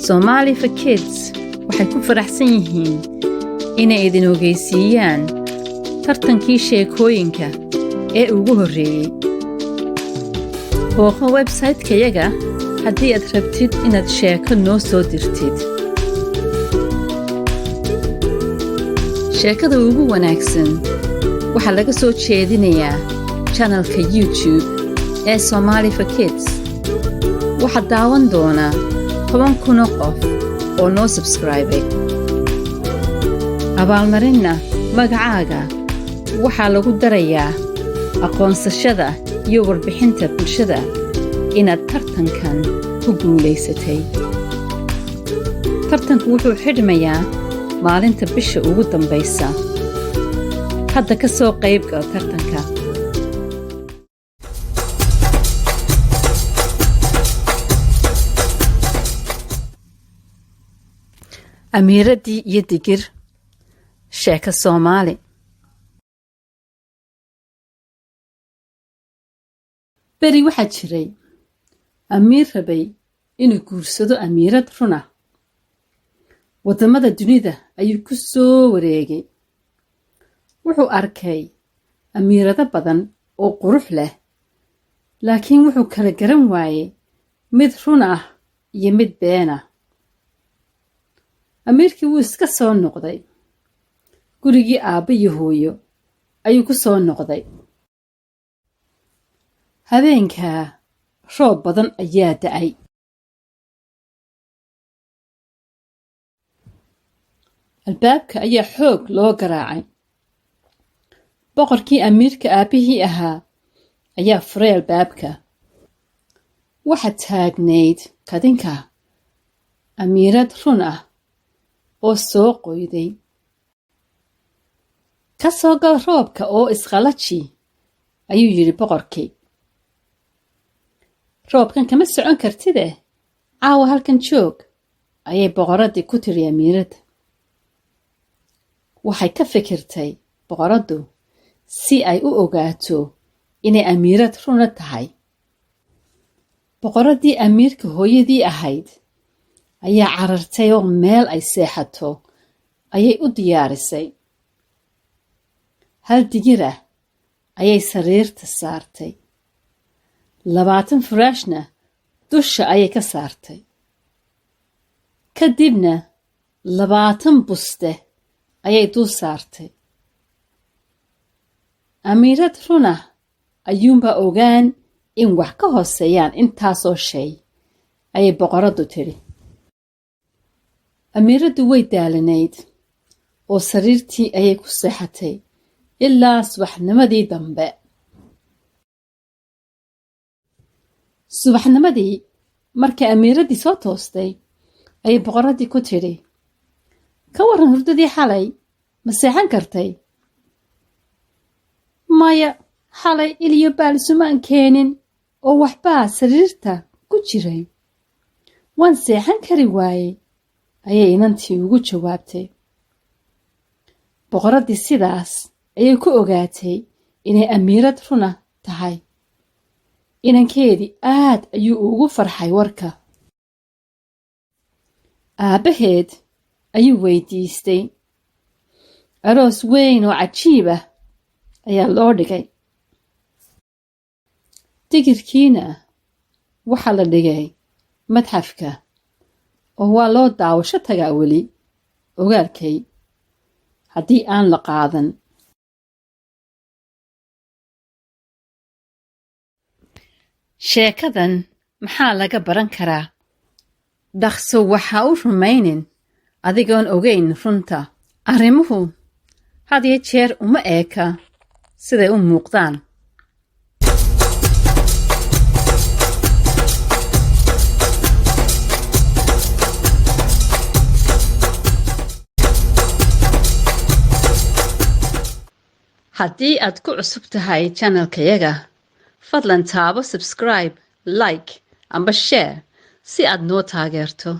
Somali for Kids waxay ku faraxsan yihiin inay idin ogeysiiyaan tartankii sheekooyinka ee ugu horreeyey. Booqo website-kayaga haddii aad rabtid inaad sheeko noo soo dirtid. Sheekada ugu wanaagsan waxaa laga soo jeedinayaa channelka YouTube ee Somali for Kids. Waxaa daawan doonaa 10,000 oo qof oo noo subscribe-ay. Abaalmarinna magacaaga waxaa lagu darayaa aqoonsashada iyo warbixinta bulshada inaad tartankan ku guulaysatay. Tartanku wuxuu xidhmayaa maalinta bisha ugu dambaysa. Hadda ka soo qaybgal tartanka. Amiiraddii iyo Digir, sheeko Soomaali. Beri waxaa jiray amiir rabay inuu guursado amiirad run ah. Waddamada dunida ayuu ku soo wareegay. Wuxuu arkay amiirado badan oo qurux leh, laakiin wuxuu kala garan waayey mid run ah iyo mid been ah. Amiirkii wuu iska soo noqday. Gurigii aabba iyo hooyo ayuu ku soo noqday. Habeenkaa roob badan ayaa da'ay. Albaabka ayaa xoog loo garaacay. Boqorkii amiirka aabbihii ahaa ayaa furay albaabka. Waxa taagnayd kadinka amiirad run ah oo soo qoyday. Ka soo gal roobka oo isqalaji, ayuu yidhi boqorkii. Roobkan kama socon kartide, caawa halkan joog, ayay boqoraddii ku tiri amiiradda. Waxay ka fikirtay boqoraddu si ay u ogaato inay amiirad runa tahay. Boqoraddii amiirka hooyadii ahayd ayaa carartay oo meel ay seexato ayay u diyaarisay. Hal digir ah ayay sariirta saartay. 20 furaashna dusha ayay ka saartay. Kadibna 20 buste ayay dul saartay. Amiirad run ah ayuunbaa ogaan in wax ka hooseeyaan intaasoo shay, ayay boqoraddu tidhi. Amiiraddu way daalanayd oo sariirtii ayay ku seexatay ilaa subaxnimadii dambe. Subaxnimadii markay amiiraddii soo toostay ayay boqoraddii ku tidhi, Ka warran hurdadii xalay, ma seexan kartay? Maya, xalay iliyo baal isumaan keenin oo waxbaa sariirta ku jiray. Waan seexan kari waayey, ayay inantii ugu jawaabtay. Boqoraddii sidaas ayay ku ogaatay inay amiirad runa tahay. Inankeedii aad ayuu ugu farxay warka. Aabbaheed ayuu weydiistay. Aroos weyn oo cajiib ah ayaa loo dhigay. Digirkiina waxaa la dhigay madxafka oo waa loo daawasho tagaa weli ogaalkay haddii aan la qaadan. Sheekadan maxaa laga baran karaa? Dhaqso waxa u rumaynin adigoon ogeyn runta. Arrimuhu had iyo jeer uma eeka siday u muuqdaan. Haddii aad ku cusub tahay channelkayaga, fadlan taabo subscribe, like amba share si aad noo taageerto.